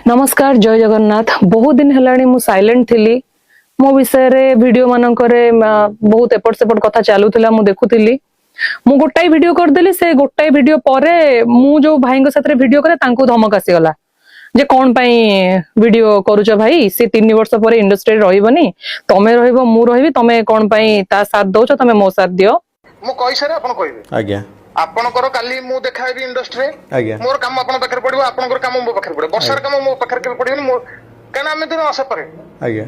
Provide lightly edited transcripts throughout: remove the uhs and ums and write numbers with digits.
ନମସ୍କାର, ଜୟ ଜଗନ୍ନାଥ। ବହୁତ ଦିନ ହେଲାଣି ମୁଁ ସାଇଲେଣ୍ଟ ଥିଲି। ମୋ ବିଷୟରେ ଭିଡିଓ ମାନଙ୍କରେ ବହୁତ ଏପଟ ସେପଟ କଥା ଚାଲୁଥିଲା, ମୁଁ ଦେଖୁଥିଲି। ମୁଁ ଗୋଟାଏ ଭିଡିଓ କରିଦେଲି। ସେ ଗୋଟାଏ ଭିଡିଓ ପରେ ମୁଁ ଯୋଉ ଭାଇଙ୍କ ସାଥିରେ ଭିଡିଓ କରେ, ତାଙ୍କୁ ଧମକ ଆସିଗଲା ଯେ କଣ ପାଇଁ ଭିଡିଓ କରୁଛ ଭାଇ, ସେ 3 ବର୍ଷ ପରେ ଇଣ୍ଡଷ୍ଟ୍ରିରେ ରହିବନି, ତମେ ରହିବ, ମୁଁ ରହିବି, ତମେ କଣ ପାଇଁ ତା ସାଥ ଦଉଛ, ତମେ ମୋ ସାଥ ଦିଅ। ମୁଁ କହିସାରେ, ଆପଣ କହିବେ। ଆଜ୍ଞା। ଆପଣଙ୍କର କାଲି ମୁଁ ଦେଖା ହେବି ଇଣ୍ଡଷ୍ଟ୍ରିରେ। ଆଜ୍ଞା। ମୋର କାମ ଆପଣଙ୍କ ପାଖରେ ପଡିବ, ଆପଣଙ୍କର କାମ ମୋ ପାଖରେ ପଡିବ। ବର୍ଷାର କାମ ମୋ ପାଖରେ କେବେ ପଡିବନି ମୋ, କାରଣ ଆମେ ଦିନ ସେପାରେଟ।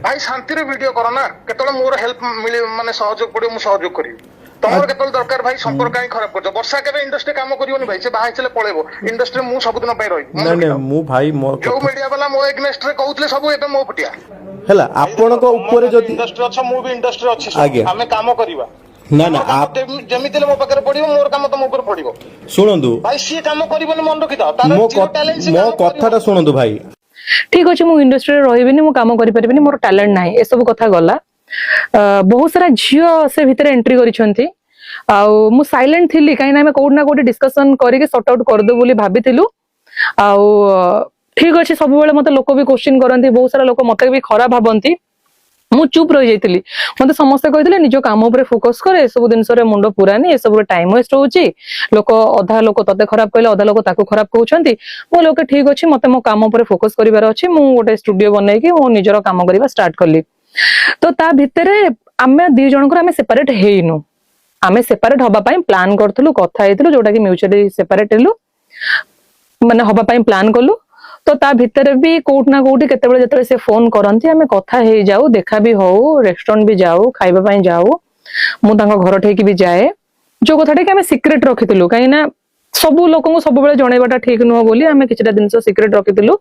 ଭାଇ, ଶାନ୍ତିରେ ଭିଡିଓ କର ନା। କେତେବେଳେ ମୋର ହେଲ୍ପ ମିଳିବ, ମାନେ ସହଯୋଗ ପଡିବ, ମୁଁ ସହଯୋଗ କରିବି। ତମର କେତେବେଳେ ଦରକାର, ଭାଇ, ସମ୍ପର୍କ କାହିଁ ଖରାପ କରୁଛ? ବର୍ଷା କେବେ ଇଣ୍ଡଷ୍ଟ୍ରି କାମ କରିବନି ଭାଇ। ସେ ବାହା ହେଇଥିଲେ ପଳେଇବ। ଇଣ୍ଡଷ୍ଟ୍ରି ମୁଁ ସବୁଦିନ ପାଇଁ ରହିବି, ମନେ ନାଇଁ ନାଇଁ ରଖିଥାଅ। ମୁଁ ଭାଇ ମୋ ଯୋଉ କଥା ମିଡିଆ ବାଲା ମୋ ଏଗନେଷ୍ଟ ରେ କହୁଥିଲେ, ସବୁ ଏବେ ମୋ ପଟିଆ। ହେଲା, ଆପଣଙ୍କ ଉପରେ ଯଦି ଇଣ୍ଡଷ୍ଟ୍ରି ଅଛ, ମୁଁ ବି ଇଣ୍ଡଷ୍ଟ୍ରି ଅଛି। ଆଜ୍ଞା। ଆମେ କାମ କରିବା। ନା ନା ମୋର କାମ ଯେମିତି ହେଲେ ମୋ ପାଖରେ ପଡିବ, ମୋର କାମ ତମ ଉପରେ ପଡିବ। ଶୁଣନ୍ତୁ। ଭାଇ, ସିଏ କାମ କରିବନି, ମନେ ରଖିଥାଅ। ତାର ମୋ ଜିରୋ ଟ୍ୟାଲେଣ୍ଟ, ସିଏ ମୋ କାମ କଥାଟା କରିବନି। ଶୁଣନ୍ତୁ ଭାଇ। ଠିକ ଅଛି, ମୁଁ ଇଣ୍ଡଷ୍ଟ୍ରିରେ ରହିବିନି, ମୁଁ କାମ କରିପାରିବିନି, ମୋର ଟ୍ୟାଲେଣ୍ଟ ନାହିଁ, ଏସବୁ କଥା ଗଲା। ବହୁତ ସାରା ଝିଅ ସେ ଭିତରେ ଏଣ୍ଟ୍ରି କରିଛନ୍ତି ଆଉ ମୁଁ ସାଇଲେଣ୍ଟ ଥିଲି, କାହିଁକି ନା ଆମେ କୋଉଠି ନା କୋଉଠି ଡିସ୍କସନ କରିକି ସର୍ଟ ଆଉଟ କରିଦେବୁ ବୋଲି ଭାବିଥିଲୁ। ଆଉ ଠିକ ଅଛି, ସବୁବେଳେ ମତେ ଲୋକ ବି କୋଶ୍ଚିନ୍ କରନ୍ତି, ବହୁତ ସାରା ଲୋକ ମତେ ବି ଖରାପ ଭାବନ୍ତି। ମୁଁ ଚୁପ୍ ରହିଯାଇଥିଲି। ମତେ ସମସ୍ତେ କହିଥିଲେ, ନିଜ କାମ ଉପରେ ଫୋକସ କର, ଏସବୁ ଜିନିଷରେ ମୁଣ୍ଡ ପୁରାନି, ଏସବୁରେ ଟାଇମ ୱେଷ୍ଟ ହଉଛି। ଲୋକ, ଅଧା ଲୋକ ତତେ ଖରାପ କହିଲେ, ଅଧା ଲୋକ ତାକୁ ଖରାପ କହୁଛନ୍ତି। ମୁଁ ଲୋକେ ଠିକ ଅଛି, ମତେ ମୋ କାମ ଉପରେ ଫୋକସ କରିବାର ଅଛି। ମୁଁ ଗୋଟେ ଷ୍ଟୁଡିଓ ବନେଇକି ମୋ ନିଜର କାମ କରିବା ଷ୍ଟାର୍ଟ କଲି। ତ ତା ଭିତରେ ଆମେ ଦି ଜଣଙ୍କର ଆମେ ସେପାରେଟ ହେଇନୁ। ଆମେ ସେପାରେଟ ହବା ପାଇଁ ପ୍ଲାନ୍ କରିଥିଲୁ, କଥା ହେଇଥିଲୁ, ଯୋଉଟା କି ମ୍ୟୁଚୁଆଲି ସେପାରେଟ ହେଲୁ, ମାନେ ହବା ପାଇଁ ପ୍ଲାନ୍ କଲୁ। ତ ତା ଭିତରେ ବି କୋଉଠି ନା କୋଉଠି କେତେବେଳେ ଯେତେବେଳେ ସେ ଫୋନ କରନ୍ତି, ଆମେ କଥା ହେଇଯାଉ, ଦେଖା ବି ହଉ, ରେଷ୍ଟୁରାଣ୍ଟ ବି ଯାଉ, ଖାଇବା ପାଇଁ ଯାଉ, ମୁଁ ତାଙ୍କ ଘର ଠେଇକି ବି ଯାଏ। ଯୋଉ କଥାଟା କି ଆମେ ସିକ୍ରେଟ ରଖିଥିଲୁ, କାହିଁକି ନା ସବୁ ଲୋକଙ୍କୁ ସବୁବେଳେ ଜଣେଇବାଟା ଠିକ ନୁହଁ ବୋଲି ଆମେ କିଛିଟା ଜିନିଷ ସିକ୍ରେଟ ରଖିଥିଲୁ।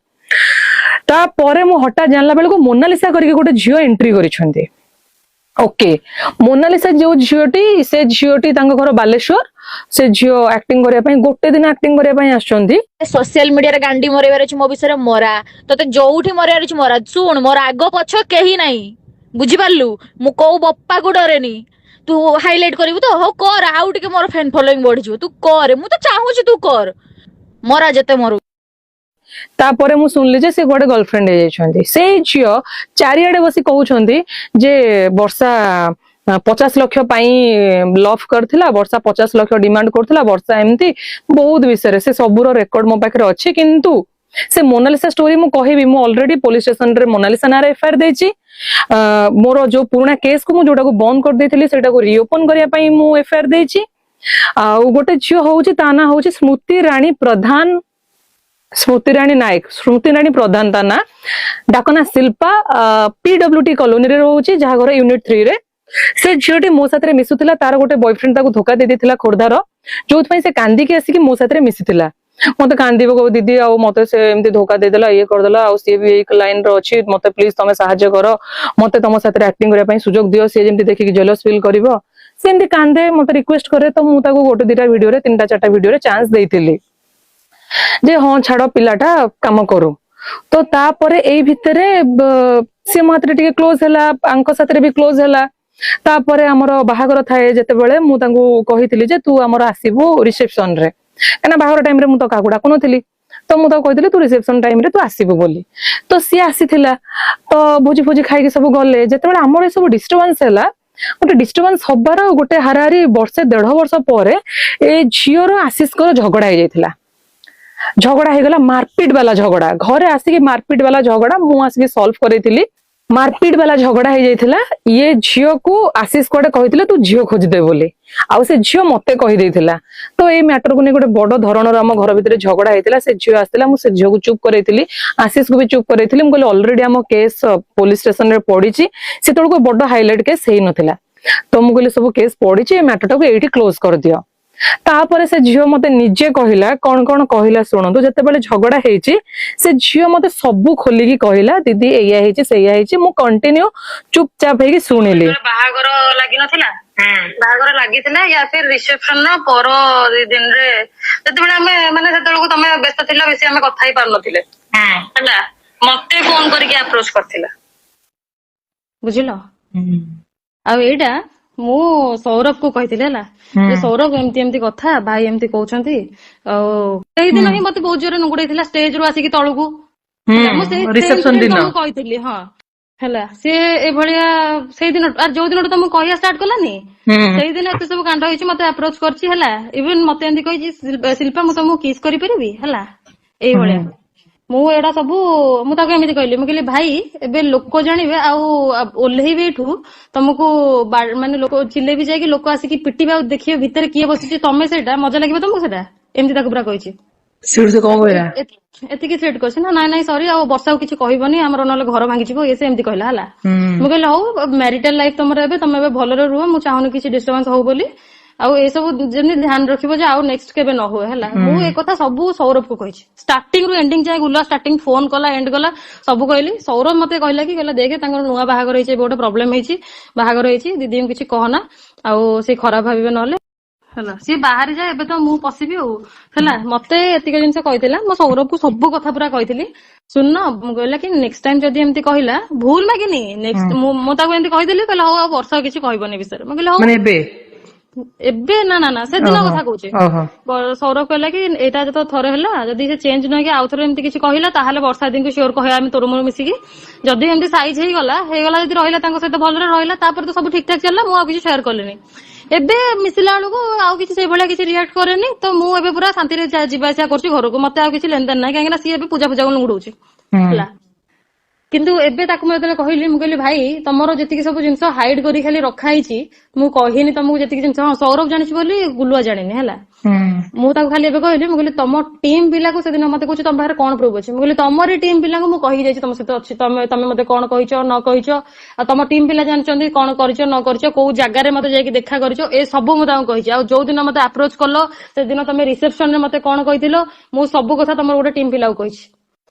ତାପରେ ମୁଁ ହଠାତ୍ ଜାଣିଲା ବେଳକୁ ମୋନାଲିସା କରିକି ଗୋଟେ ଝିଅ ଏଣ୍ଟ୍ରି କରିଛନ୍ତି। ଓକେ, ମୋନାଲିସା ଯୋଉ ଝିଅଟି, ସେ ଝିଅଟି, ତାଙ୍କ ଘର ବାଲେଶ୍ୱର। ସେ ଝିଅ ଆକ୍ଟିଂ କରିବା ପାଇଁ, ଗୋଟେ ଦିନ ଆକ୍ଟିଂ କରିବା ପାଇଁ ଆସିଛନ୍ତି। ସୋସିଆଲ ମିଡିଆରେ ଗାଣ୍ଡି ମରେଇବାର ଅଛି ମୋ ବିଷୟରେ, ମରା। ତତେ ଯୋଉଠି ମରେଇବାର ଅଛି ମରା। ଶୁଣ, ମୋର ଆଗ ପଛ କେହି ନାହିଁ, ବୁଝିପାରିଲୁ? ମୁଁ କୋଉ ବପ୍ପାକୁ ଡରେନି। ତୁ ହାଇଲାଇଟ କରିବୁ ତ, ହଉ କର। ଆଉ ଟିକେ ମୋର ଫ୍ୟାନ ଫଲୋଇଂ ବଢିଯିବ। ତୁ କରେ, ମୁଁ ତ ଚାହୁଁଛି ତୁ କର, ମରା ଯେତେ ମରୁ। ତାପରେ ମୁଁ ଶୁଣିଲି ଯେ ସେ କୁଆଡେ ଗର୍ଲଫ୍ରେଣ୍ଡ ହେଇଯାଇଛନ୍ତି। ସେଇ ଝିଅ ଚାରିଆଡେ ବସି କହୁଛନ୍ତି ଯେ ବର୍ଷା 50 ଲକ୍ଷ ପାଇଁ ଲଭ୍ କରିଥିଲା, ବର୍ଷା 50 ଲକ୍ଷ ଡିମାଣ୍ଡ କରୁଥିଲା, ବର୍ଷା ଏମିତି ବହୁତ ବିଷୟରେ। ସେ ସବୁର ରେକର୍ଡ ମୋ ପାଖରେ ଅଛି। କିନ୍ତୁ ସେ ମୋନାଲିସା ଷ୍ଟୋରି ମୁଁ କହିବି। ମୁଁ ଅଲରେଡି ପୋଲିସ ଷ୍ଟେସନରେ ମୋନାଲିସା ନାଁରେ ଏଫଆଇଆର ଦେଇଛି। ମୋର ଯୋଉ ପୁରୁଣା କେସ୍ କୁ ମୁଁ ଯୋଉଟାକୁ ବନ୍ଦ କରିଦେଇଥିଲି, ସେଇଟାକୁ ରିଓପନ କରିବା ପାଇଁ ମୁଁ ଏଫଆଇଆର ଦେଇଛି। ଆଉ ଗୋଟେ ଝିଅ ହଉଛି, ତା ନାଁ ହଉଛି ସ୍ମୃତି ରାଣୀ ପ୍ରଧାନ, ସ୍ମୃତି ରାଣୀ ନାୟକ, ସ୍ମୃତି ରାଣୀ ପ୍ରଧାନ ତା ନାଁ, ଡାକ ନା ଶିଳ୍ପା। ପିଡବ୍ଲ୍ୟୁଟି କଲୋନୀରେ ରହୁଛି, ଯାହା ଘର ୟୁନିଟ 3ରେ। ସେ ଝିଅଟି ମୋ ସାଥିରେ ମିଶୁଥିଲା। ତାର ଗୋଟେ ବୟଫ୍ରେଣ୍ଡ ତାକୁ ଧୋକା ଦେଇ ଦେଇଥିଲା ଖୋର୍ଦ୍ଧାର, ଯୋଉଥିପାଇଁ ସେ କାନ୍ଦିକି ଆସିକି ମୋ ସାଥିରେ ମିଶିଥିଲା। ମତେ କାନ୍ଦିବ, କହିବ, ଦିଦି, ଆଉ ମତେ ସେ ଏମିତି ଧୋକା ଦେଇଦେଲା, ଇଏ କରିଦେଲା, ଆଉ ସିଏ ବି ଏଇ ଲାଇନ ରେ ଅଛି, ମତେ ପ୍ଲିଜ ତମେ ସାହାଯ୍ୟ କର, ମତେ ତମ ସାଥିରେ ଆକ୍ଟିଂ କରିବା ପାଇଁ ସୁଯୋଗ ଦିଅ, ସିଏ ଯେମିତି ଦେଖିକି ଜେଲସ୍ ଫିଲ୍ କରିବ। ସେ ଏମିତି କାନ୍ଦେ, ମତେ ରିକ୍ୱେଷ୍ଟ କରେ। ତ ମୁଁ ତାକୁ ଗୋଟେ ଦିଟା ଭିଡିଓରେ, ତିନିଟା ଚାରିଟା ଭିଡିଓରେ ଚାନ୍ସ ଦେଇଥିଲି ଯେ ହଁ, ଛାଡ, ପିଲାଟା କାମ କରୁ। ତ ତାପରେ ଏଇ ଭିତରେ ସିଏ ମୋ ହାତରେ ଟିକେ କ୍ଲୋଜ ହେଲା, ଆଙ୍କ ସାଥିରେ ବି କ୍ଲୋଜ ହେଲା। ତାପରେ ଆମର ବାହାଘର ଥାଏ ଯେତେବେଳେ, ମୁଁ ତାଙ୍କୁ କହିଥିଲି ଯେ ତୁ ଆମର ଆସିବୁ ରିସେପସନ ରେ, କାହିଁକିନା ବାହାଘର ଟାଇମରେ ମୁଁ ତ କାହାକୁ ଡାକୁନଥିଲି। ତ ମୁଁ ତାକୁ କହିଥିଲି, ତୁ ରିସେପସନ ଟାଇମରେ ତୁ ଆସିବୁ ବୋଲି। ତ ସିଏ ଆସିଥିଲା। ତ ଭୋଜି ଫୋଜି ଖାଇକି ସବୁ ଗଲେ। ଯେତେବେଳେ ଆମର ଏ ସବୁ ଡିଷ୍ଟର୍ବାନ୍ସ ହେଲା, ଗୋଟେ ଡିଷ୍ଟର୍ବାନ୍ସ ହବାର ଗୋଟେ ହାରାହାରି ବର୍ଷେ ଦେଢ ବର୍ଷ ପରେ ଏ ଝିଅର ଆଶିଷଙ୍କର ଝଗଡା ହେଇଯାଇଥିଲା। ଝଗଡା ହେଇଗଲା, ମାରପିଟ ବାଲା ଝଗଡା। ଘରେ ଆସିକି ମାରପିଟ ବାଲା ଝଗଡା ମୁଁ ଆସିକି ସଲ୍ଭ କରେଇଥିଲି। ମାରପିଟ ବାଲା ଝଗଡା ହେଇଯାଇଥିଲା। ଇଏ ଝିଅକୁ ଆଶିଷ କୁଆଡେ କହିଥିଲେ, ତୁ ଝିଅ ଖୋଜିଦେ ବୋଲି। ଆଉ ସେ ଝିଅ ମତେ କହିଦେଇଥିଲା। ତ ଏଇ ମ୍ୟାଟରକୁ ନେଇ ଗୋଟେ ବଡ ଧରଣର ଆମ ଘର ଭିତରେ ଝଗଡା ହେଇଥିଲା। ସେ ଝିଅ ଆସିଥିଲା, ମୁଁ ସେ ଝିଅକୁ ଚୁପ୍ କରେଇଥିଲି, ଆଶିଷକୁ ବି ଚୁପ୍ କରେଇଥିଲି। ମୁଁ କହିଲି, ଅଲରେଡି ଆମ କେସ୍ ପୋଲିସ ଷ୍ଟେସନରେ ପଡିଛି। ସେତେବେଳକୁ ବଡ ହାଇଲାଇଟ କେସ୍ ହେଇନଥିଲା। ତ ମୁଁ କହିଲି, ସବୁ କେସ୍ ପଡିଛି, ଏ ମ୍ୟାଟରଟାକୁ ଏଇଠି କ୍ଲୋଜ କରିଦିଅ। ତାପରେ ସେ ଝିଅ ମତେ ନିଜେ କହିଲା। କଣ କଣ କହିଲା ଶୁଣନ୍ତୁ। ଯେତେବେଳେ ଝଗଡା ହେଇଛି, ସେ ଝିଅ ମତେ ସବୁ ଖୋଲିକି କହିଲା, ଦିଦି, ଏଇଆ ହେଇଛି, ସେଇଆ ହେଇଛି। ମୁଁ କଣ୍ଟିନ୍ୟୁ ଚୁପଚାପ ହେଇକି ଶୁଣିଲି। ଯେତେବେଳେ ବାହାଘର ଲାଗିନଥିଲା, ବାହାଘର ଲାଗିଥିଲା ୟା ଫିର ରିସେପସନ ର ପର 2 ଦିନରେ, ଯେତେବେଳେ ଆମେ ମାନେ ସେତେବେଳକୁ ତମେ ବ୍ୟସ୍ତ ଥିଲ ବେଶୀ, ଆମେ କଥା ହେଇ ପାରୁନଥିଲେ, ହେଲା, ମତେ ଫୋନ କରିକି ଆପ୍ରୋଚ କରିଥିଲା। ବୁଝିଲ? ଆଉ ଏଇଟା ମୁଁ ସୌରଭ କୁ କହିଥିଲି, ହେଲା, ଯେ ସୌରଭ, ଏମିତି ଏମିତି କଥା, ଭାଇ ଏମିତି କହୁଛନ୍ତି। ଆଉ ସେଇଦିନ ହିଁ ମତେ ବହୁତ ଜୋରେ ନୁଙ୍ଗୁଡେଇଥିଲା ଷ୍ଟେଜ ରୁ ଆସିକି ତଳକୁ। ହେଲା, ମୁଁ ସେଇ ରିସେପସନ incident ଦିନ। ତମକୁ କହିଥିଲି। ହଁ, ହେଲା, ସିଏ ଏଭଳିଆ ସେଇଦିନ, ଆଉ ଯୋଉ ଦିନଠୁ ତମକୁ କହିବା ଷ୍ଟାର୍ଟ କଲାନି, ସେଇଦିନ ଏତେ ସବୁ କାଣ୍ଡ ହେଇଛି। ମତେ ଆପ୍ରୋଚ କରିଛି, ହେଲା, ଇଭେନ ମତେ ଏମିତି କହିଛି, "ଶିଳ୍ପା, ମୁଁ ତମକୁ କିସ୍ କରିପାରିବି?" ହେଲା, ଏଇଭଳିଆ। ମୁଁ ଏଇଟା ସବୁ ମୁଁ ତାକୁ ଏମିତି କହିଲି, ମୁଁ କହିଲି, "ଭାଇ, ଏବେ ଲୋକ ଜାଣିବେ ଆଉ ଓହ୍ଲେଇବେ ଏଇଠୁ, ତମକୁ ମାନେ ଲୋକ ଚିଲେଇବି, ଯାଇକି ଲୋକ ଆସିକି ପିଟିବେ ଆଉ ଦେଖିବେ ଭିତରେ କିଏ ବସିଛି, ତମେ ସେଇଟା ମଜା ଲାଗିବ ତମକୁ ସେଇଟା।" ଏମିତି ତାକୁ ପୁରା କହିଛି। ସେଇଠୁ ସେ କଣ କହିଲା? ଏତିକି ଥ୍ରେଟ୍ କରିଛି ନା, "ନାଇଁ ନାଇଁ, ସରି, ଆଉ ବର୍ଷାକୁ କିଛି କହିବନି, ଆମର ନହେଲେ ଘର ଭାଙ୍ଗିଯିବ," ଇଏ ସେ ଏମିତି କହିଲା, ହେଲା। ମୁଁ କହିଲି, "ହଉ, ମ୍ୟାରିଟାଲ ଲାଇଫ ତମର ଏବେ, ତମେ ଏବେ ଭଲରେ ରୁହ। ମୁଁ ଚାହୁଁନି କିଛି ଡିଷ୍ଟର୍ବାନ୍ସ ହଉ ବୋଲି। ଆଉ ଏସବୁ ଯେମିତି ଧ୍ୟାନ ରଖିବ ଯେ ଆଉ ନେକ୍ସଟ କେବେ ନ ହୁଏ।" ହେଲା, ମୁଁ ଏ କଥା ସବୁ ସୌରଭକୁ କହିଛି, ଷ୍ଟାର୍ଟିଂ ରୁ ଏଣ୍ଡିଂ ଯାଏ। ଗୁଲା ଷ୍ଟାର୍ଟିଂ ଫୋନ କଲା, ଏଣ୍ଡ କଲା, ସବୁ କହିଲି। ସୌରଭ ମତେ କହିଲା କି, କହିଲା, "ଦେଖେ, ତାଙ୍କର ନୂଆ ବାହାଘର ହେଇଛି, ଏବେ ଗୋଟେ ପ୍ରୋବ୍ଲେମ ହେଇଛି, ବାହାଘର ହେଇଛି, ଦିଦିଙ୍କୁ କିଛି କହନା, ଆଉ ସେ ଖରାପ ଭାବିବେ ନହେଲେ।" ହେଲା, ସିଏ ବାହାରି ଯାଏ, ଏବେ ତ ମୁଁ ପଶିବି ଆଉ। ହେଲା, ମତେ ଏତିକି ଜିନିଷ କହିଥିଲା। ମୁଁ ସୌରଭକୁ ସବୁ କଥା ପୁରା କହିଥିଲି। ଶୁଣ, ମୁଁ କହିଲା କି ନେକ୍ସଟ ଟାଇମ ଯଦି ଏମିତି କହିଲା, ଭୁଲ ମାଗିନି, ନେକ୍ସଟ ମୁଁ ତାକୁ ଏମିତି କହିଦେଲି। କହିଲା, "ହଉ, ଆଉ ବର୍ଷା କିଛି କହିବନି ଏ ବିଷୟରେ।" ମୁଁ କହିଲି, "ହଉ।" ମାନେ ଏବେ? ଏବେ ନା ନା ନା, ସେଦିନ କଥା କହୁଛି। ସୌରଭ କହିଲା କି ଏଇଟା ଯେତେବେଳେ ଥରେ ହେଲା, ଯଦି ସେ ଚେଞ୍ଜ ନ ହେଇକି ଆଉ ଥରେ ଏମିତି କିଛି କହିଲା, ତାହେଲେ ବର୍ଷା ଦିଦିଙ୍କୁ ସିଓର କହିବା ଆମେ ତୋର ମୋର ମିଶିକି। ଯଦି ଏମିତି ସାଇଜ ହେଇଗଲା ହେଇଗଲା, ଯଦି ରହିଲା ତାଙ୍କ ସହିତ ଭଲରେ ରହିଲା, ତାପରେ ତ ସବୁ ଠିକ ଠାକ ଚାଲିଲା। ମୁଁ ଆଉ କିଛି ସେୟାର କଲିନି। ଏବେ ମିଶିଲା ବେଳକୁ ଆଉ କିଛି ସେଇଭଳିଆ କିଛି ରିଆକ୍ଟ କରେନି। ତ ମୁଁ ଏବେ ପୁରା ଶାନ୍ତିରେ ଯିବା ଆସିବା କରୁଛି ଘରକୁ। ମତେ ଆଉ କିଛି ଲେନଦେନ ନାହିଁ, କାହିଁକି ନା ସିଏ ଏବେ ପୂଜା ପୂଜାକୁ ଲୁଙ୍ଗୁଡଉଛି। ହେଲା, କିନ୍ତୁ ଏବେ ତାକୁ ମୁଁ ଯେତେବେଳେ କହିଲି, ମୁଁ କହିଲି, "ଭାଇ, ତମର ଯେତିକି ସବୁ ଜିନିଷ ହାଇଡ୍ କରି ଖାଲି ରଖା ହେଇଛି, ମୁଁ କହିନି ତମକୁ ଯେତିକି ଜିନିଷ, ହଁ, ସୌରଭ ଜାଣିଛି ବୋଲି ଗୁଲୁଆ ଜାଣିନି।" ହେଲା, ମୁଁ ତାକୁ ଖାଲି ଏବେ କହିଲି, ମୁଁ କହିଲି, ତମ ଟିମ୍ ପିଲାକୁ ସେଦିନ ମତେ କହୁଛି, "ତମ ପାଖରେ କଣ ପ୍ରୁଫ୍ ଅଛି?" ମୁଁ କହିଲି, "ତମରି ଟିମ୍ ପିଲାଙ୍କୁ ମୁଁ କହିକି ଯାଇଛି ତମ ସହିତ ଅଛି। ତମେ ତମେ ମତେ କଣ କହିଛ ନ କହିଛ, ଆଉ ତମ ଟିମ୍ ପିଲା ଜାଣିଛନ୍ତି କଣ କରିଛ ନ କରିଛ, କୋଉ ଜାଗାରେ ମତେ ଯାଇକି ଦେଖା କରିଛ, ଏ ସବୁ ମୁଁ ତାଙ୍କୁ କହିଛି। ଆଉ ଯୋଉ ଦିନ ମତେ ଆପ୍ରୋଚ କଲ, ସେଦିନ ତମେ ରିସେପସନ ରେ ମତେ କଣ କହିଥିଲ, ମୁଁ ସବୁ କଥା ତମର ଗୋଟେ ଟିମ୍ ପିଲାକୁ କହିଛି।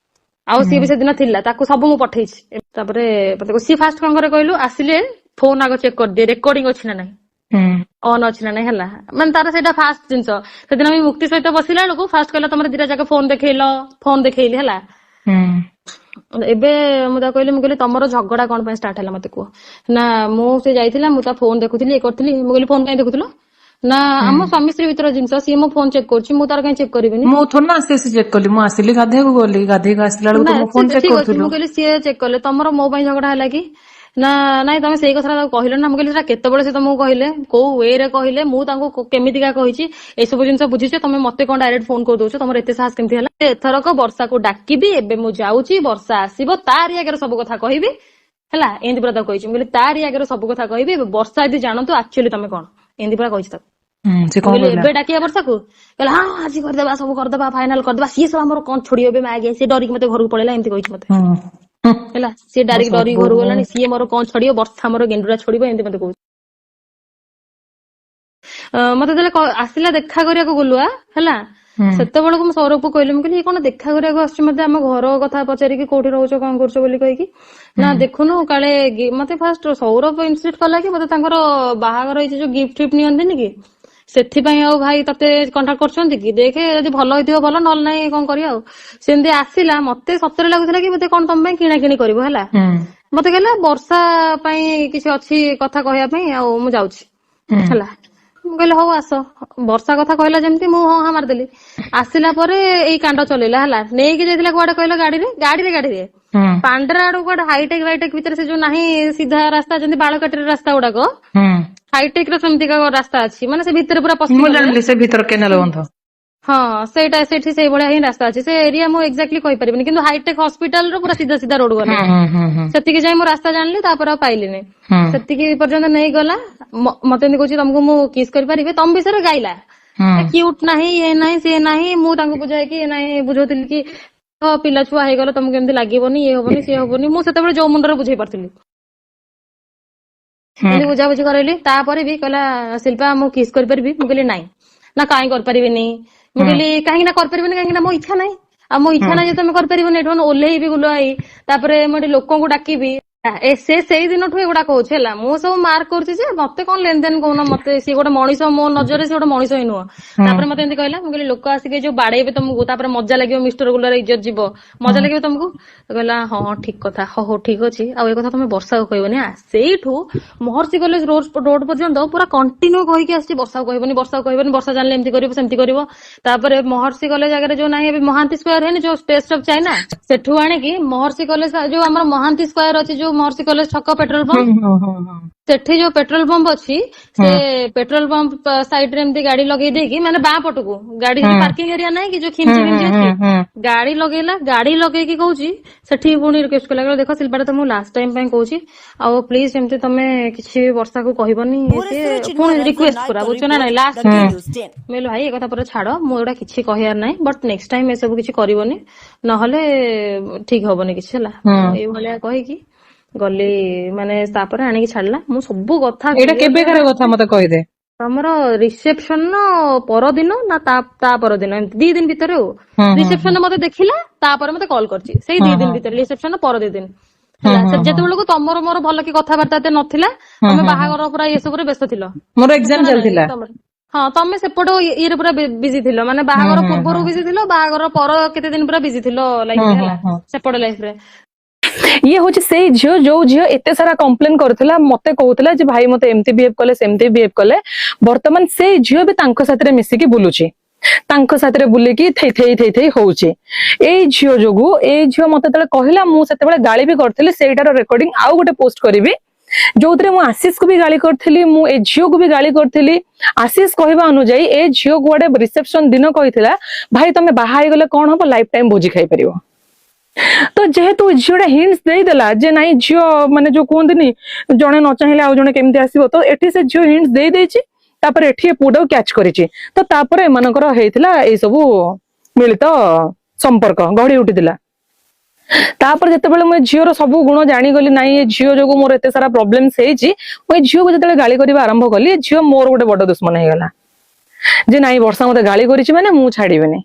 ଆଉ ସିଏ ବି ସେଦିନ ଥିଲା, ତାକୁ ସବୁ ମୁଁ ପଠେଇଛି।" ତାପରେ ମତେ ସିଏ ଫାଷ୍ଟ କଣ କରେ କହିଲୁ? ଆସିଲେ ଫୋନ ଆଗ ଚେକ୍ କରିଦିଏ, ରେକର୍ଡିଂ ଅଛି ନା ନାହିଁ, ଅନ୍ ଅଛି ନା ନାହିଁ। ହେଲା, ମାନେ ତାର ସେଇଟା ଫାଷ୍ଟ ଜିନିଷ। ସେଦିନ ଆମେ ମୁକ୍ତି ସହିତ ବସିଲା ବେଳକୁ ଫାଷ୍ଟ କହିଲା, "ତମର ଦିଟା ଯାକ ଫୋନ ଦେଖେଇଲ।" ଫୋନ ଦେଖେଇଲି। ହେଲା, ଏବେ ମୁଁ ତାକୁ କହିଲି, ମୁଁ କହିଲି, "ତମର ଝଗଡା କଣ ପାଇଁ ଷ୍ଟାର୍ଟ ହେଲା, ମତେ କୁହ।" ନା, ମୁଁ ସେ ଯାଇଥିଲା, ମୁଁ ତା ଫୋନ ଦେଖୁଥିଲି, ଇଏ କରିଥିଲି। ମୁଁ କହିଲି, "ଫୋନ କାଇଁ ଦେଖୁଥିଲ?" ନା, ଆମ ସ୍ୱାମୀ ସ୍ତ୍ରୀ ଭିତର ଜିନିଷ, ସିଏ ମୋ ଫୋନ ଚେକ୍ କରୁଛି, ମୁଁ ତାର କାଇଁ ଚେକ୍ କରିବିନି? ମୁଁ ଥୋଡି ନା ଆସି ଆସି ଚେକ୍ କଲି। ମୁଁ ଆସିଲି, ଗାଧେଇବାକୁ ଗଲି, ଗାଧେଇକି ଆସିଲା ବେଳକୁ ନା ତୁ ମୋ ଫୋନ ଚେକ୍ ଠିକ ଅଛି। କରୁଥିଲୁ। ମୁଁ କହିଲି, "ସିଏ ଚେକ୍ କଲେ, ତମର ମୋ ପାଇଁ ଝଗଡା ହେଲା କି?" ନା, "ନାଇଁ, ତମେ ସେଇ କଥାଟା ତାକୁ କହିଲ ନା।" ମୁଁ କହିଲି, "ସେଟା କେତେବେଳେ ସେ ତମକୁ କହିଲେ, କୋଉ we ରେ କହିଲେ, ମୁଁ ତାଙ୍କୁ କେମିତିକା କହିଛି, ଏସବୁ ଜିନିଷ ବୁଝିଛ? ତମେ ମତେ କଣ ଡାଇରେକ୍ଟ ଫୋନ କରିଦଉଛ? ତମର ଏତେ ସାହସ କେମିତି ହେଲା? ଏଥରକ ବର୍ଷାକୁ ଡାକିବି, ଏବେ ମୁଁ ଯାଉଛି, ବର୍ଷା ଆସିବ, ତାରି ଆଗରେ ସବୁ କଥା କହିବି।" ହେଲା, ଏମିତି ପୁରା ତାକୁ କହିଛି। ମୁଁ କହିଲି, "ତାରି ଆଗରେ ସବୁ କଥା କହିବି ଏବେ, ବର୍ଷା ଯଦି ଜାଣନ୍ତୁ ଆକ୍ଚୁଆଲି ତମେ କଣ।" ଏମିତି ପୁରା କହିଛି ତାକୁ। ସେ ମୁଁ କଣ କହିଲି, କହିଲା? "ଏବେ ଡାକିବା ବର୍ଷାକୁ?" କହିଲା, "ହଁ, ଆଜି କରିଦେବା, ସବୁ କରିଦେବା, ଫାଇନାଲ କରିଦେବା। ସିଏ ସବୁ ଆମର କଣ ଛୋଡିବ ଏବେ ମାଗେ, ସିଏ ଡରିକି ମତେ ଘରକୁ ପଳେଇଲା।" ଏମିତି କହିଛି ମତେ। ହେଲା, ସିଏ ଡାଇରେକ୍ଟ ଡରିକି ଘରକୁ ଗଲାଣି, ସିଏ ମୋର କଣ ଛଡିବ, ବର୍ଷା ମୋର ଗେଣ୍ଡୁରା ଛୋଡିବ, ଏମିତି ମତେ କହୁଛି। ମତେ ଯେତେବେଳେ ଆସିଲା ଦେଖା କରିବାକୁ ଗୁଲୁଆ, ହେଲା, ସେତେବେଳକୁ ମୁଁ ସୌରଭକୁ କହିଲି, ମୁଁ କହିଲି, "ଇଏ କଣ ଦେଖା କରିବାକୁ ଆସୁଛି ମତେ ଆମ ଘର କଥା ପଚାରିକି, କୋଉଠି ରହୁଛ କଣ କରୁଛ ବୋଲି କହିକି? ନା, ଦେଖୁନୁ କାଳେ ମତେ ଫାଷ୍ଟ ସୌରଭ ଇନସିଷ୍ଟ କଲା କି ମତେ ତାଙ୍କର ବାହାଘର ହେଇଛି, ଯୋଉ ଗିଫ୍ଟ ଫିଫ୍ଟ ନିଅନ୍ତିନି କି, ସେଥିପାଇଁ ଆଉ ଭାଇ ତତେ କଣ୍ଟାକ୍ଟ କରୁଛନ୍ତି କି ଦେଖେ, ଯଦି ଭଲ ହେଇଥିବ ଭଲ, ନହେଲେ ନାହିଁ କଣ କରିବା।" ଆଉ ସେମିତି ଆସିଲା, ମତେ ସତରେ ଲାଗୁଥିଲା କି ବୋଧେ କଣ ତମ ପାଇଁ କିଣା କିଣି କରିବ। ହେଲା, ମତେ କହିଲା, "ବର୍ଷା ପାଇଁ କିଛି ଅଛି କଥା କହିବା ପାଇଁ, ଆଉ ମୁଁ ଯାଉଛି।" ହେଲା, ମୁଁ କହିଲି, "ହଉ, ଆସ।" ବର୍ଷା କଥା କହିଲା ଯେମିତି ମୁଁ ହଁ ହଁ ମାରିଦେଲି। ଆସିଲା ପରେ ଏଇ କାଣ୍ଡ ଚଲେଇଲା। ହେଲା, ନେଇକି ଯାଇଥିଲା କୁଆଡେ କହିଲ? ଗାଡିରେ ଗାଡିରେ ଗାଡିରେ ପାଣ୍ଡରା ଆଡକୁ କୁଆଡେ, ହାଇଟେକ୍ ଫାଇଟେକ୍ ଭିତରେ, ସେ ଯୋଉ ନାହିଁ ସିଧା ରାସ୍ତା, ଯେମିତି ବାଳକାଟିର ରାସ୍ତା ଗୁଡାକ, ହାଇଟେକ୍ ର ସେମିତିକା ରାସ୍ତା ଅଛି, ମାନେ ସେ ଭିତରେ ପୁରା ମୁଁ ପଶିଗଲେ। ଜାଣିଲି, ସେ ଭିତର କେନାଲ ବନ୍ଧ। ହଁ, ସେଇଟା ସେଠି ସେଇଭଳିଆ ହିଁ ରାସ୍ତା ଅଛି। ସେ ଏରିଆ ମୁଁ ଏକ୍ଜାକ୍ଟଲି କହିପାରିବିନି, କିନ୍ତୁ ହାଇଟେକ୍ ହସ୍ପିଟାଲ ରୁ ପୁରା ସିଧା ସିଧା ରୋଡ ଗଲେ ହୁଁ ହୁଁ ହୁଁ ସେତିକି ଯାଇ ମୁଁ ରାସ୍ତା ଜାଣିଲି, ତାପରେ ଆଉ ପାଇଲିନି। ସେତିକି ପର୍ଯ୍ୟନ୍ତ ନେଇଗଲା। ମତେ ଏମିତି କହୁଛି, "ତମକୁ ମୁଁ କିସ୍ କରିପାରିବି?" ତମ ବିଷୟରେ ଗାଇଲା। କ୍ୟୁଟ ନାହିଁ, ଇଏ ନାହିଁ, ସିଏ ନାହିଁ। ମୁଁ ତାଙ୍କୁ ବୁଝାଇକି ନାହିଁ ବୁଝଉଥିଲି କି ହଁ, ପିଲା ଛୁଆ ହେଇଗଲେ ତମକୁ ଏମିତି ଲାଗିବନି, ଇଏ ହବନି, ସିଏ ହବନି। ମୁଁ ସେତେବେଳେ ଯୋଉ ମୁଣ୍ଡରେ ବୁଝେଇ ପାରୁଥିଲି, ଏମିତି ବୁଝାବୁଝି କରାଇଲି। ତାପରେ ବି କହିଲା, "ଶିଳ୍ପା, ମୁଁ କିସ୍ କରିପାରିବି?" ମୁଁ କହିଲି, "ନାଇଁ।" ନା, "କାହିଁ କରିପାରିବିନି?" ମୁଁ କହିଲି, "କାହିଁକି ନା କରିପାରିବିନି? କାହିଁକି ନା ମୋ ଇଚ୍ଛା ନାହିଁ। ଆଉ ମୋ ଇଚ୍ଛା ନାହିଁ ଯଦି ତମେ କରିପାରିବନି। ଏଠୁ ମାନେ ଓହ୍ଲେଇବି ଗୁଲୁଆ ହେଇ, ତାପରେ ମୁଁ ଏଠି ଲୋକଙ୍କୁ ଡାକିବି।" ଏ ସେ ସେଇ ଦିନଠୁ ଏଗୁଡା କହୁଛି ହେଲା। ମୁଁ ସବୁ ମାର୍କ କରୁଛି ଯେ ମତେ କଣ ଲେନ ଦେନ କହୁନ, ମତେ ସିଏ ଗୋଟେ ମଣିଷ, ମୋ ନଜରରେ ସିଏ ଗୋଟେ ମଣିଷ ହିଁ ନୁହଁ। ତାପରେ ମତେ ଏମିତି କହିଲା, ମୁଁ କହିଲି ଲୋକ ଆସିକି ଯୋଉ ବାଡେଇବେ ତମକୁ, ତାପରେ ମଜା ଲାଗିବ, ମିଷ୍ଟର ଗୁଲାର ଇଜ୍ଜତ ଯିବ, ମଜା ଲାଗିବ ତମକୁ। କହିଲା ହଁ ହଁ ଠିକ କଥା, ହଉ ହଉ ଠିକ ଅଛି, ଆଉ ଏ କଥା ତମେ ବର୍ଷାକୁ କହିବନି। ସେଇଠୁ ମହର୍ଷି କଲେଜ ରୋଡ ପର୍ଯ୍ୟନ୍ତ ପୁରା କଣ୍ଟିନ୍ୟୁ କହିକି ଆସିଛି, ବର୍ଷାକୁ କହିବନି, ବର୍ଷାକୁ କହିବନି, ବର୍ଷା ଜାଣିଲେ ଏମିତି କରିବ ସେମିତି କରିବ। ତାପରେ ମହର୍ଷି କଲେଜ ଆଗରେ ଯୋଉ ନାହିଁ ଏବେ ମହାନ୍ତି ସ୍କୋୟାର ହେଇନି ଯୋଉ ଟେଷ୍ଟ ଅଫ ଚାଇନା, ସେଠୁ ଆଣିକି ମହର୍ଷି କଲେଜ ଯୋଉ ଆମର ମହାନ୍ତି ସ୍କୋୟାର ଅଛି, ଯୋଉ ମହର୍ଷି କଲେଜ ଛକ ପେଟ୍ରୋଲ ପମ୍ପ, ସେଠି ଯୋଉ ପେଟ୍ରୋଲ ପମ୍ପ ଅଛି, ସେ ପେଟ୍ରୋଲ ପମ୍ପ ସାଇଡ ରେ ଏମିତି ଗାଡି ଲଗେଇ ଦେଇକି, ମାନେ ବାଁ ପଟକୁ ଗାଡି ସେଠି ପାର୍କିଂ ଏରିଆ ନାହିଁ କି ଯୋଉ ଖିମଚି ଫିମଚି ଅଛି, ଗାଡି ଲଗେଇଲା। ଗାଡି ଲଗେଇକି କହୁଛି ସେଠି ପୁଣି ରିକ୍ୱେଷ୍ଟ କଲା, ଦେଖ ଶିଳ୍ପାଟା ତ ମୁଁ ଲାଷ୍ଟ ଟାଇମ ପାଇଁ କହୁଛି, ଆଉ ପ୍ଲିଜ ଏମିତି ତମେ କିଛି ବର୍ଷାକୁ କହିବନି। ପୁଣି ରିକ୍ୱେଷ୍ଟ ପୁରା ବୁଝଛ ନା ନାଇଁ ଲାଷ୍ଟ। ମୁଁ କହିଲି ଭାଇ ଏ କଥା ପୁରା ଛାଡ, ମୁଁ ଏଗୁଡା କିଛି କହିବାର ନାହିଁ, ବଟ୍ ନେକ୍ସଟ ଟାଇମ ଏସବୁ କିଛି କରିବନି, ନହେଲେ ଠିକ ହବନି କିଛି ହେଲା। ଏଇଭଳିଆ କହିକି ଗଲି, ମାନେ ତାପରେ ଆଣିକି ଛାଡିଲା। ମୁଁ ସବୁ କଥା ଏଇଟା କେବେକାର କଥା ମତେ କହିଦେ। ତମର ରିସେପସନ ପରଦିନ ନା ତା ପରଦିନ, ଏମିତି 2 ଦିନ ଭିତରେ। ଆଉ ରିସେପସନ ମତେ ଦେଖିଲା, ତାପରେ ମତେ କଲ୍ କରିଛି ସେଇ 2 ଦିନ ଭିତରେ, ରିସେପସନ ପର 2 ଦିନ ହେଲା। ଯେତେବେଳକୁ ତମର ମୋର ଭଲ କି କଥାବାର୍ତ୍ତା ଏତେ ନଥିଲା, ତମେ ବାହାଘର ପୁରା ଇଏ ସବୁରେ ବ୍ୟସ୍ତ ଥିଲ, ମୋର ଏକ୍ସାମ ଚାଲିଥିଲା। ହଁ ତମେ ସେପଟ ଇଏରେ ପୁରା ବିଜି ଥିଲ, ମାନେ ବାହାଘର ପୂର୍ବରୁ ବିଜି ଥିଲ, ବାହାଘର ପର କେତେ ଦିନ ପୁରା ବିଜି ଥିଲ ଲାଇଫ ହେଲା, ସେପଟ ଲାଇଫରେ। ଇଏ ହଉଛି ସେଇ ଝିଅ ଯୋଉ ଝିଅ ଏତେ ସାରା କମ୍ପ୍ଲେନ କରୁଥିଲା, ମତେ କହୁଥିଲା ଯେ ଭାଇ ମତେ ଏମିତି ବିହେଭ କଲେ ସେମିତି ବିହେଭ କଲେ। ବର୍ତ୍ତମାନ ସେଇ ଝିଅ ବି ତାଙ୍କ ସାଥିରେ ମିଶିକି ବୁଲୁଛି, ତାଙ୍କ ସାଥିରେ ବୁଲିକି ଥେଇ ଥେଇ ଥେଇ ଥେଇ ହଉଛି। ଏଇ ଝିଅ ଯୋଗୁ, ଏଇ ଝିଅ ମତେ ଯେତେବେଳେ କହିଲା, ମୁଁ ସେତେବେଳେ ଗାଳି ବି କରିଥିଲି। ସେଇଟାର ରେକର୍ଡିଂ ଆଉ ଗୋଟେ ପୋଷ୍ଟ କରିବି, ଯୋଉଥିରେ ମୁଁ ଆଶିଷକୁ ବି ଗାଳି କରିଥିଲି, ମୁଁ ଏ ଝିଅକୁ ବି ଗାଳି କରିଥିଲି। ଆଶିଷ କହିବା ଅନୁଯାୟୀ ଏ ଝିଅ କୁଆଡେ ରିସେପସନ ଦିନ କହିଥିଲା, ଭାଇ ତମେ ବାହା ହେଇଗଲେ କଣ ହବ, ଲାଇଫ ଟାଇମ ଭୋଜି ଖାଇପାରିବ। ତ ଯେହେତୁ ଝିଅଟା ହିଣ୍ଟସ ଦେଇଦେଲା ଯେ ନାଇଁ, ଝିଅ ମାନେ ଯୋଉ କୁହନ୍ତିନି ଜଣେ ନ ଚାହିଁଲେ ଆଉ ଜଣେ କେମିତି ଆସିବ, ତ ଏଠି ସେ ଝିଅ ହିଣ୍ଟସ ଦେଇ ଦେଇଛି। ତାପରେ ଏଠି ଏ ପୁଅଟାକୁ କ୍ୟାଚ୍ କରିଛି, ତ ତାପରେ ଏମାନଙ୍କର ହେଇଥିଲା ଏଇ ସବୁ ମିଳିତ ସମ୍ପର୍କ ଗଢି ଉଠିଥିଲା। ତାପରେ ଯେତେବେଳେ ମୁଁ ଏ ଝିଅର ସବୁ ଗୁଣ ଜାଣିଗଲି, ନାଇଁ ଏ ଝିଅ ଯୋଗୁ ମୋର ଏତେ ସାରା ପ୍ରୋବ୍ଲେମ୍ସ ହେଇଛି, ମୁଁ ଏ ଝିଅକୁ ଯେତେବେଳେ ଗାଳି କରିବା ଆରମ୍ଭ କଲି, ଏ ଝିଅ ମୋର ଗୋଟେ ବଡ ଦୁଶ୍ମନ ହେଇଗଲା ଯେ ନାଇଁ ବର୍ଷା ମତେ ଗାଳି କରିଛି ମାନେ ମୁଁ ଛାଡିବିନି।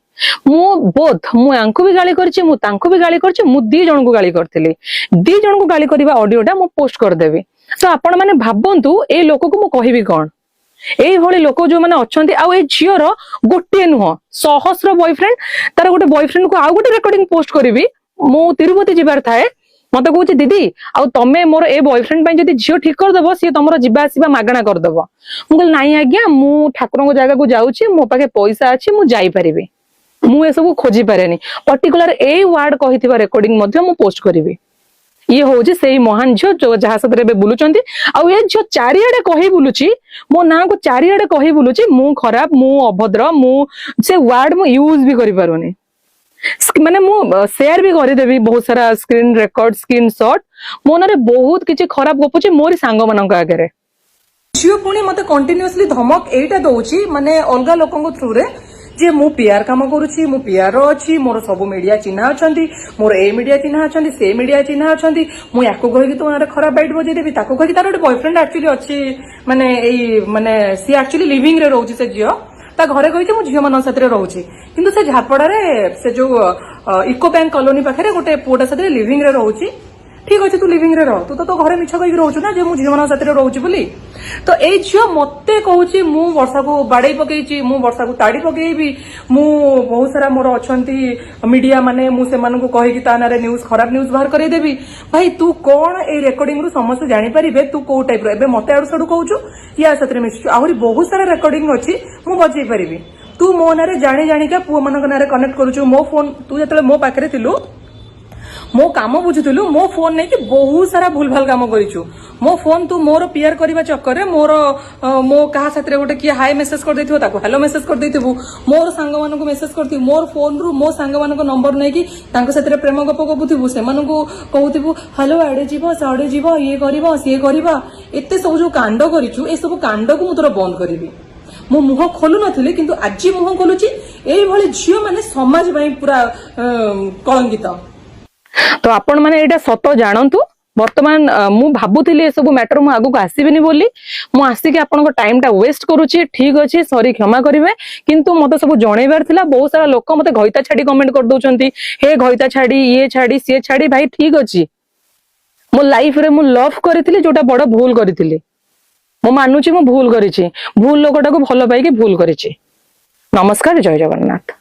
ମୁଁ ବୋଥ, ମୁଁ ୟାଙ୍କୁ ବି ଗାଳି କରିଛି, ମୁଁ ତାଙ୍କୁ ବି ଗାଳି କରିଛି, ମୁଁ 2 ଜଣଙ୍କୁ ଗାଳି କରିଥିଲି। 2 ଜଣଙ୍କୁ ଗାଳି କରିବା ଅଡିଓଟା ମୁଁ ପୋଷ୍ଟ କରିଦେବି। ତ ଆପଣ ମାନେ ଭାବନ୍ତୁ ଏଇ ଲୋକକୁ ମୁଁ କହିବି କଣ, ଏଇଭଳି ଲୋକ ଯୋଉମାନେ ଅଛନ୍ତି। ଆଉ ଏଇ ଝିଅର ଗୋଟିଏ ନୁହଁ ସହସ୍ର ବୟଫ୍ରେଣ୍ଡ। ତାର ଗୋଟେ ବୟଫ୍ରେଣ୍ଡ କୁ ଆଉ ଗୋଟେ ରେକର୍ଡିଂ ପୋଷ୍ଟ କରିବି। ମୁଁ ତିରୁପତି ଯିବାର ଥାଏ, ମତେ କହୁଛି ଦିଦି ଆଉ ତମେ ମୋର ଏ ବୟଫ୍ରେଣ୍ଡ ପାଇଁ ଯଦି ଝିଅ ଠିକ କରିଦବ, ସିଏ ତମର ଯିବା ଆସିବା ମାଗଣା କରିଦବ। ମୁଁ କହିଲି ନାଇଁ ଆଜ୍ଞା, ମୁଁ ଠାକୁରଙ୍କ ଜାଗାକୁ ଯାଉଛି, ମୋ ପାଖେ ପଇସା ଅଛି, ମୁଁ ଯାଇପାରିବି, ମୁଁ ଏସବୁ ଖୋଜି ପାରେନି। ପର୍ଟିକୁଲାର ଏଇ ୱାର୍ଡ କହିଥିବା ରେକର୍ଡିଂ ମଧ୍ୟ ମୁଁ ପୋଷ୍ଟ କରିବି। ଇଏ ହଉଛି ସେଇ ମହାନ ଝିଅ ଯୋଉ ଯାହା ସାଥିରେ ଏବେ ବୁଲୁଛନ୍ତି। ଆଉ ଏ ଝିଅ ଚାରିଆଡେ କହି ବୁଲୁଛି, ମୋ ନାଁକୁ ଚାରିଆଡେ କହି ବୁଲୁଛି, ମୁଁ ଖରାପ, ମୁଁ ଅଭଦ୍ର, ମୁଁ ସେ ୱାର୍ଡ ମୁଁ ୟୁଜ ବି କରିପାରୁନି। ମାନେ ମୁଁ ସେୟାର ବି କରିଦେବି ବହୁତ ସାରା ସ୍କ୍ରିନ ରେକର୍ଡ, ସ୍କ୍ରିନ ସଟ୍। ମୋ ନାଁରେ ବହୁତ କିଛି ଖରାପ ଗପୁଛି ମୋରି ସାଙ୍ଗମାନଙ୍କ ଆଗରେ। ଝିଅ ପୁଣି ମତେ କଣ୍ଟିନ୍ୟୁଅସଲି ଧମକ ଏଇଟା ଦଉଛି, ମାନେ ଅଲଗା ଲୋକଙ୍କ ଥ୍ରୁରେ, ଯେ ମୁଁ ପିଆର କାମ କରୁଛି, ମୁଁ ପିଆର ଅଛି, ମୋର ସବୁ ମିଡିଆ ଚିହ୍ନା ଅଛନ୍ତି, ମୋର ଏ ମିଡିଆ ଚିହ୍ନା ଅଛନ୍ତି, ସେ ମିଡିଆ ଚିହ୍ନା ଅଛନ୍ତି, ମୁଁ ୟାକୁ କହିକି ତୋ ନାଁରେ ଖରାପ ବାଇଟ୍ ବଜେଇଦେବି, ତାକୁ କହିକି। ତାର ଗୋଟେ ବୟଫ୍ରେଣ୍ଡ ଆକ୍ଚୁଆଲି ଅଛି, ମାନେ ଏଇ ମାନେ ସିଏ ଆକ୍ଚୁଆଲି ଲିଭିଂ ରେ ରହୁଛି। ସେ ଝିଅ ତା ଘରେ କହିଛି ମୁଁ ଝିଅମାନଙ୍କ ସାଥିରେ ରହୁଛି, କିନ୍ତୁ ସେ ଝାରପଡାରେ ସେ ଯୋଉ ଇକୋ ବ୍ୟାଙ୍କ କଲୋନୀ ପାଖରେ ଗୋଟେ ପୁଅଟା ସାଥିରେ ଲିଭିଂ ରେ ରହୁଛି। ଠିକ ଅଛି, ତୁ ଲିଭିଂ ରେ ରହ, ତୁ ତ ତୋ ଘରେ ମିଛ କହିକି ରହୁଛୁ ନା ଯେ ମୁଁ ଝିଅମାନଙ୍କ ସାଥିରେ ରହୁଛି ବୋଲି। ତ ଏଇ ଝିଅ ମତେ କହୁଛି ମୁଁ ବର୍ଷାକୁ ବାଡେଇ ପକେଇଛି, ମୁଁ ବର୍ଷାକୁ ତାଡି ପକେଇବି, ମୁଁ ବହୁତ ସାରା ମୋର ଅଛନ୍ତି ମିଡିଆ ମାନେ, ମୁଁ ସେମାନଙ୍କୁ କହିକି ତା ନାଁରେ ନ୍ୟୁଜ, ଖରାପ ନ୍ୟୁଜ ବାହାର କରେଇଦେବି। ଭାଇ ତୁ କଣ, ଏଇ ରେକର୍ଡିଂ ରୁ ସମସ୍ତେ ଜାଣିପାରିବେ ତୁ କୋଉ ଟାଇପ ର। ଏବେ ମତେ ଆଡୁ ସାଡୁ କହୁଛୁ, ୟା ସାଥିରେ ମିଶୁଛୁ। ଆହୁରି ବହୁତ ସାରା ରେକର୍ଡିଂ ଅଛି, ମୁଁ ବଜେଇ ପାରିବି। ତୁ ମୋ ନାଁରେ ଜାଣି ଜାଣିକା ପୁଅମାନଙ୍କ ନାଁରେ କନେକ୍ଟ କରୁଛୁ। ମୋ ଫୋନ ତୁ ଯେତେବେଳେ ମୋ ପାଖରେ ଥିଲୁ, ମୋ କାମ ବୁଝୁଥିଲୁ, ମୋ ଫୋନ ନେଇକି ବହୁତ ସାରା ଭୁଲଭାଲ କାମ କରିଛୁ। ମୋ ଫୋନ ତୁ ମୋର ପିଆର କରିବା ଚକ୍କରରେ ମୋର ମୋ କାହା ସାଥିରେ ଗୋଟେ କିଏ ହାଇ ମେସେଜ କରିଦେଇଥିବ, ତାକୁ ହ୍ୟାଲୋ ମେସେଜ କରିଦେଇଥିବୁ, ମୋର ସାଙ୍ଗମାନଙ୍କୁ ମେସେଜ କରିଥିବୁ, ମୋର ଫୋନରୁ ମୋ ସାଙ୍ଗମାନଙ୍କ ନମ୍ବର ନେଇକି ତାଙ୍କ ସାଥିରେ ପ୍ରେମ ଗପ ଗପୁଥିବୁ, ସେମାନଙ୍କୁ କହୁଥିବୁ ହ୍ୟାଲୋ ଆଡେ ଯିବ ସିଆଡେ ଯିବ ଇଏ କରିବ ସିଏ କରିବ। ଏତେ ସବୁ ଯୋଉ କାଣ୍ଡ କରିଛୁ, ଏ ସବୁ କାଣ୍ଡକୁ ମୁଁ ତୋର ବନ୍ଦ କରିବି। ମୁଁ ମୁହଁ ଖୋଲୁ ନଥିଲି, କିନ୍ତୁ ଆଜି ମୁହଁ ଖୋଲୁଛି। ଏଇଭଳି ଝିଅ ମାନେ ସମାଜ ପାଇଁ ପୁରା କଳଙ୍କିତ। ତ ଆପଣ ମାନେ ଏଇଟା ସତ ଜାଣନ୍ତୁ। ବର୍ତ୍ତମାନ ମୁଁ ଭାବୁଥିଲି ଏସବୁ ମ୍ୟାଟର ମୁଁ ଆଗକୁ ଆସିବିନି ବୋଲି। ମୁଁ ଆସିକି ଆପଣଙ୍କ ଟାଇମ ଟା ୱେଷ୍ଟ କରୁଛି, ଠିକ ଅଛି, ସରି, କ୍ଷମା କରିବେ, କିନ୍ତୁ ମତେ ସବୁ ଜଣେଇବାର ଥିଲା। ବହୁତ ସାରା ଲୋକ ମତେ ଘଇତା ଛାଡି କମେଣ୍ଟ କରିଦଉଛନ୍ତି, ହେ ଘଇତା ଛାଡି, ଇଏ ଛାଡି, ସିଏ ଛାଡି। ଭାଇ ଠିକ ଅଛି, ମୋ ଲାଇଫରେ ମୁଁ ଲଭ୍ କରିଥିଲି, ଯୋଉଟା ବଡ ଭୁଲ କରିଥିଲି। ମୁଁ ମାନୁଛି ମୁଁ ଭୁଲ କରିଛି, ଭୁଲ ଲୋକଟାକୁ ଭଲ ପାଇକି ଭୁଲ କରିଛି। ନମସ୍କାର, ଜୟ ଜଗନ୍ନାଥ।